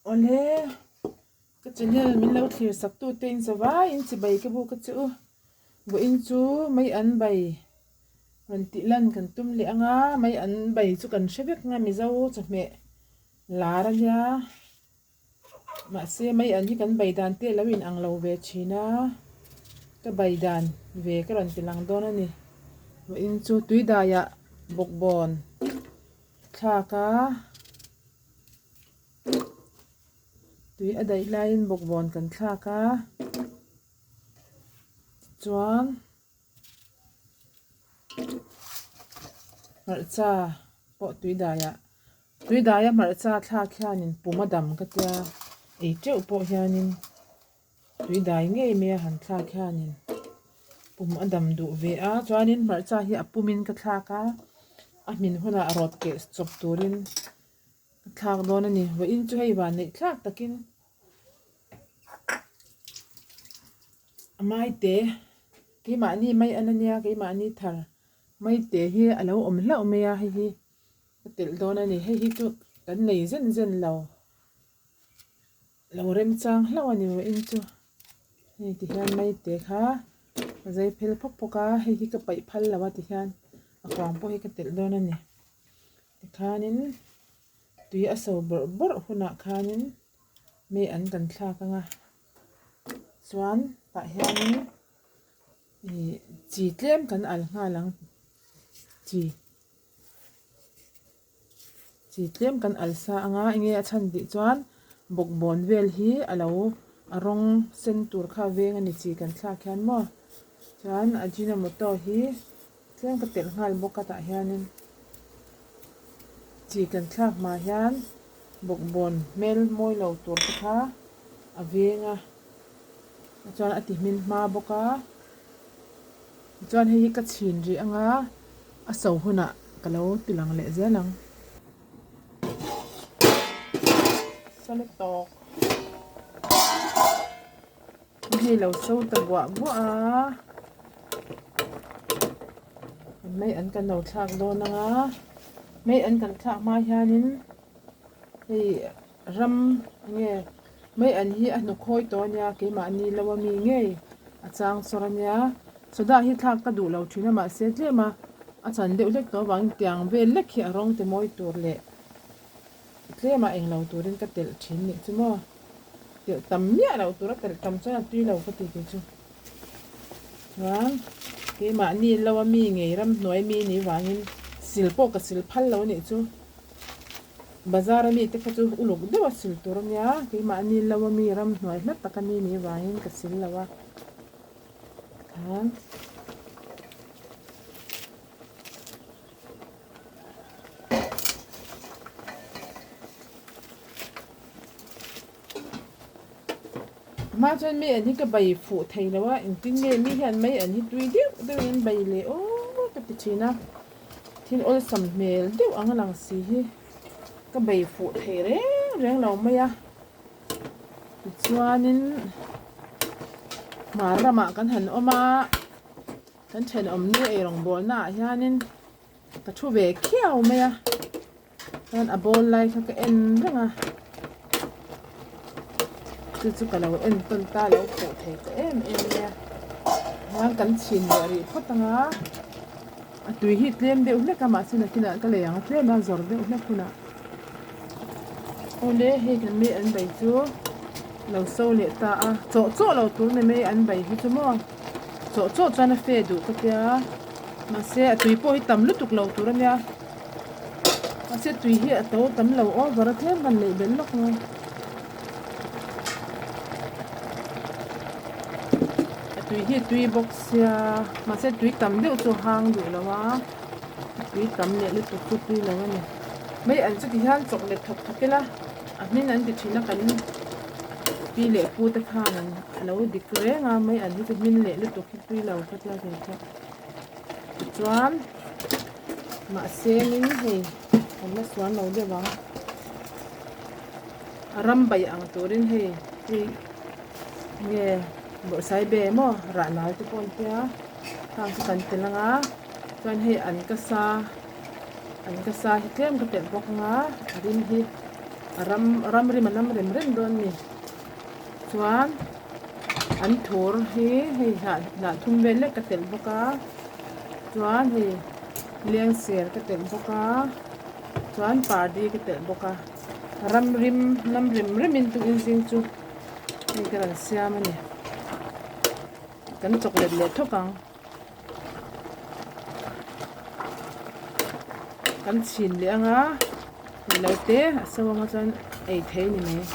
Awle, ka channel min lo thlir sak tu te in zavai in chibai ka buk a che u. Vawiin chu mai an bai rawn tih lan kan tum leh ang a, mai an bai chu kan hre vek ang a Mizo chawhmeh lar a nia. Mahse mai an hi kan bai dan te lo in ang lo ve thin a, ka bai dan ve ka rawn ti lang dawn a ni. Vawiin chu tuidaiah bawkbawn thlak a. Tui a daih laiin bawkbawn kan thlak a tichuan hmarcha pawh tui daiah tui daia hmarcha thlak hianin pum a dam ka tia ei teuh pawh hianin. Tui dai ngei mai a han thlak hianin pum a dam duh ve a chuanin hmarcha hi a pumin ka thlak a a hmin hunah rawt keh chawp turin ka thlak dawn a ni vawiin chu hei van neih thlak takin a maite keimahni mai an ania keimahni thar maite hi a lo awm hlauh mai a hei hi ka telh dawn a ni hei hi chu kan nei zen zen lo. Lo remchang hlauh a ni vawiin chu hei ti hian maite kha a zai phel phawk phawk a hei hi ka paih phal lo a ti hian a kuang pawh hi ka telh dawn a ni tikhanin tui a so bawrh bawrh hunah khanin mi an kan thlak ang a chuan tah hianin ih chi tlem kan al nghal ang chi. Chi tlem kan al sa anga enge a chhan tih chuan bawkbawn vel hi a lo a rawng sen tur kha a veng a ni chi kan thlak hian maw chuan ajinomoto hi tlem ka telh nghal bawk a tah hianin chi kan thlak hma hian bawkbawn hmel mawi lo tur te kha a veng a chuan a ti hmin hma bawk a. Tichuan hei hi ka chhin rih ang a, a so hunah ka lo ti lang leh zel ang. Sale tawk. Hei lo so ta buah buah a. Mei an kan lo thlak dawn ang a. Mei an kan thlak hma hianin hei ram nge Mai an hi a hnukhawi tawh a nia, keimahni lo a mi ngei a chang sawr a nia. Soda hi thlak ka duh lo thin a, mahse tlem a a chan deuh hlek tawh avangin tiang vel lek hi a rawng te mawi tur leh tlem a englo turin ka telh thin nih chu maw. Telh tam miah loh tur a telh tam chuan a tui lo ka ti kei chu. Chuan keimahni lo a mi ngei ramhnuai mi nih vangin sil pawh ka sil phal lo nih chu. Bazar a mi te kha chu uluk deuh a sil tur a nia, keimahni lo a mi ramhnuai hla tak a mi nih vangin ka sil lo a. Khan Hma chuan mi an hi ka bai fuh thei lo a, engtin nge mi hian mai an hi tui deuh deuhin an bai leh aw ka ti thin a, thil awlsam hmel deuh ang a lang si hi ka bai fuh thei reng reng lo mai a, tichuanin hmar ramah kan han awm a, kan thenawmnu eirawngbawlna ah hianin ka thu ve khiau mai a. Chuan a ball lai kha ka en reng a chu chu ka lo en tawn ta lo pawh thei ta em em mai a chuan kan chhin leh rih phawt ang a a tui hi tlem deuh hlek a mahse nakinah ka lei ang a tlem a zawr deuh hlek hunah awle hei kan mei an bei chu lo so leh ta a chawh chawh lo tur ni mai an bei hi chu maw chawh chawh chuan a fe duh ka tia mahse a tui pawh hi tam lutuk lo tur a nia. Mahse tui hi a to tam lo over a tlem kan neih belh lawk ang a. A tui hi a tui bawk sia mahse tui tam deuh chu a hang duh lo a tui tam leh lutuk chu tui lo a ni. Mai an chuti hian chawk let thawk thawk ila a hmin an ti thin a kan pi leh pu te khan an lo dik reng a mai an hi chu hmin leh lutuk hi tui lo ka tia kei pawh. Tichuan mahse min hei kan la suan lo deuh ang a ram bai ang turin hei hei nge bawrhsai be maw rah nal te pawh an tia khang chu kan tel ang a chuan hei an ka sa an ka sa hi tlem ka telh bawk ang a a rim hi. A ram ram rim a nam rem rem dawn a ni. Chuan an thur hi hei hnah hnah thum vel lek ka telh bawk a chuan hei lengser ka telh bawk a chuan pardi ka telh bawk a ram rim lam rem rem in tukin zing chu hei ka rawn siam a ni kan chawklet leh thawk ang. Kan chhin leh anga ilo te a so anga chuan ei thei a ni mai.